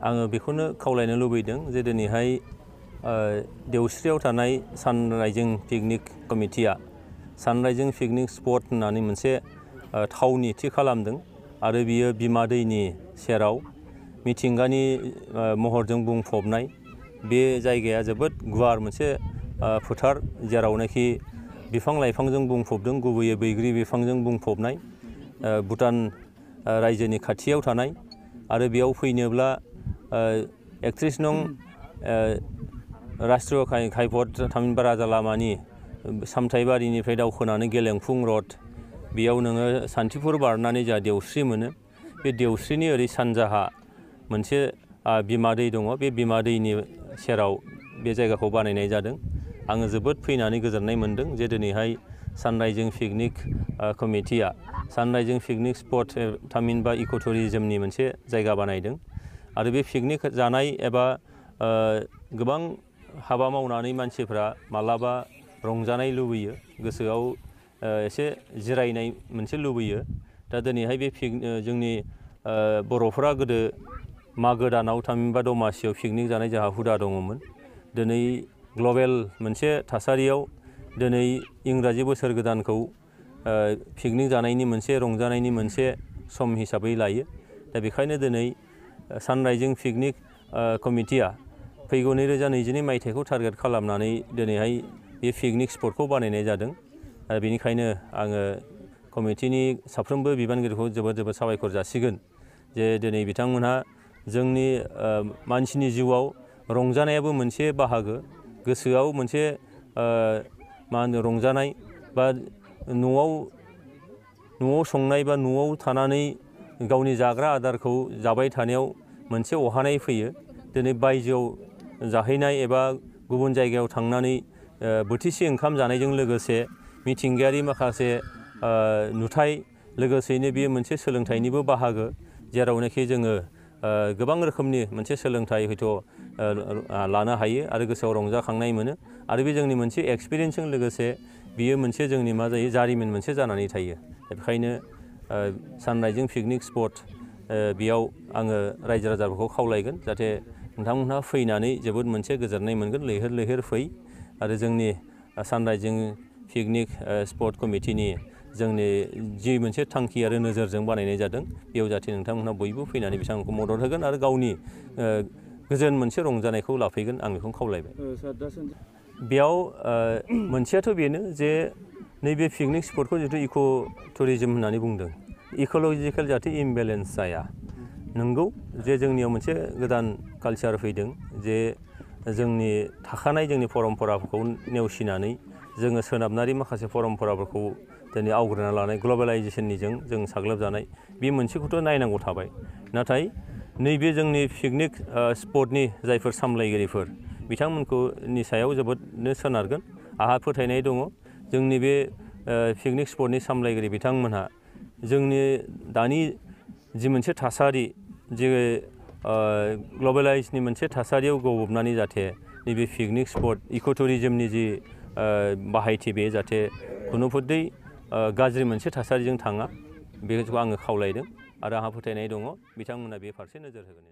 आङो बेखौनो खावलायनो लुबैदों जे दिनैहाय देवस्रियाव थानाय सानराइजिं पिकनिक कमिटिया सानराइजिं पिकनिक स्पट होननानै मोनसे थावनि थि खालामदों आरो बियो बिमा दैनि सेराव मिथिंगानि महरजों बुंफबनाय बे जायगाया जोबोद गुवार मोनसे फोथार जेरावनाखि बिफां लाइफांजों बुंफबदों गुबैयै बैग्रि बिफांजों बुंफबनाय भुटान रायजोनि खाथियाव थानाय आरो बेयाव फैनोब्ला 31 नं राष्ट्रीय घाइपथ थामहिनबा राजा लामानि सामथाइबारिनिफ्राय दावखोनानै गेलेंफुं रड बेयाव नोङो सान्थिफुर बारनानै जा देवस्रि मोनो बे देवस्रिनि ओरै सानजाहा मोनसे बिमा दै दङ बे बिमा दैनि सेराव बे जायगाखौ बानायनाय जादों आङो जोबोद फैनानै गोजोननाय मोन्दों जे दिनैहाय सानराइजिं पिकनिक कमिटिया सानराइजिं पिकनिक स्पट थामहिनबा इक' टुरिजमनि मोनसे जायगा बानायदों आरो बे पिकनिक जानाय एबा गोबां हाबा मावनानै मानसिफ्रा मालाबा रंजानाय लुबैयो गोसोआव एसे जिरायनाय मोनसे लुबैयो दा दिनैहाय बे जोंनि बर'फोरा गोदो मागो दानाव थामहिनबा दमासियाव पिकनिक जानाय जोंहा हुदा दङमोन दिनै ग्लबेल मोनसे थासारियाव दिनै इंराजि बोसोर गोदानखौ पिकनिक जानायनि मोनसे रंजानायनि मोनसे सम हिसाबै लायो दा बेखायनो दिनै सानराइजिं पिकनिक कमिटिया फैगौ 2022 मायथाइखौ टारगेट खालामनानै दिनैहाय बे पिकनिक स्पटखौ बानायनाय जादों आरो बेनिखायनो आङो कमिटिनि साफ्रोमबो बिबानगिरिखौ जोबोद साबायखर जासिगोन जे दिनै बिथांमोनहा जोंनि मानसिनि जिउआव रंजानायाबो मोनसे बाहागो गोसोआव मोनसे मा होनो रंजानाय बा न'आव संनाय बा न'आव थानानै गावनि जाग्रा आदारखौ जाबाय थानायाव मोनसे अहानाय फैयो दिनै बायजोआव जाहैनाय एबा गुबुन जायगायाव थांनानै बोथिसे ओंखाम जानायजों लोगोसे मिथिंगायारि माखासे नुथाय लोगोसेयैनो बेयो मोनसे सोलोंथाइनिबो बाहागो जेरावनाखि जोङो गोबां रोखोमनि मोनसे सोलोंथाइ हयथ' लानो हायो आरो गोसोआव रंजाखांनाय मोनो आरो बे जोंनि मोनसे एक्सपिरियेन्सजों लोगोसे बियो मोनसे जोंनि मा जायो जारिमिन मोनसे जानानै थायो बेखायनो सानराइजिं पिकनिक स्पट बेयाव आङो रायजो राजाफोरखौ खावलायगोन जाहाथे नोंथांमोनहा फैनानै जोबोद मोनसे गोजोननाय मोनगोन लैहोर लैहोर फै आरो जोंनि सानराइजिं पिकनिक स्पट कमिटिनि जोंनि जि मोनसे थांखि आरो नोजोरजों बानायनाय जादों बेयाव जाहाथे नोंथांमोनहा बयबो फैनानै बिथांमोनखौ मदद होगोन आरो गावनि गोजोन मोनसे रंजानायखौ लाफैगोन आं बेखौनो खावलायबाय बेयाव मोनसेयाथ' बेनो जे नैबे पिकनिक स्पटखौ जिथु इक' टुरिजम होननानै बुंदों इक'लजिकेल जाहाथे इमबेलेन्स जाया नंगौ जे जोंनियाव मोनसे गोदान कालचार फैदों जे जोंनि थाखानाय जोंनि परम्पराफोरखौ नेवसिनानै जोङो सोनाबारि माखासे परम्पराफोरखौ दिनै आवग्रिना लानाय ग्लबेलाइजेसननिजों जों साग्लोबजानाय बे मोनसेखौथ' नायनांगौ थाबाय नाथाय नैबे जोंनि पिकनिक स्पटनि जायफोर सामलायगिरिफोर बिथांमोननि सायाव जोबोदनो सोनारगोन आंहा फोथायनाय दङ जोंनि बे पिकनिक स्पटनि सामलायगिरि बिथांमोनहा जोंनि दानि जि मोनसे थासारि जे ग्लबेलाइजनि मोनसे थासारियाव गबबनानै जाहाथे नैबे पिकनिक स्पट इक' टुरिजमनि जि बाहायथि बे जाहाथे खुनुपध्यै गाज्रि मोनसे थासारिजों थाङा बेखौ आङो खावलायदों आरो आंहा फोथायनाय दङ बिथांमोना बे फारसे नोजोर होगोन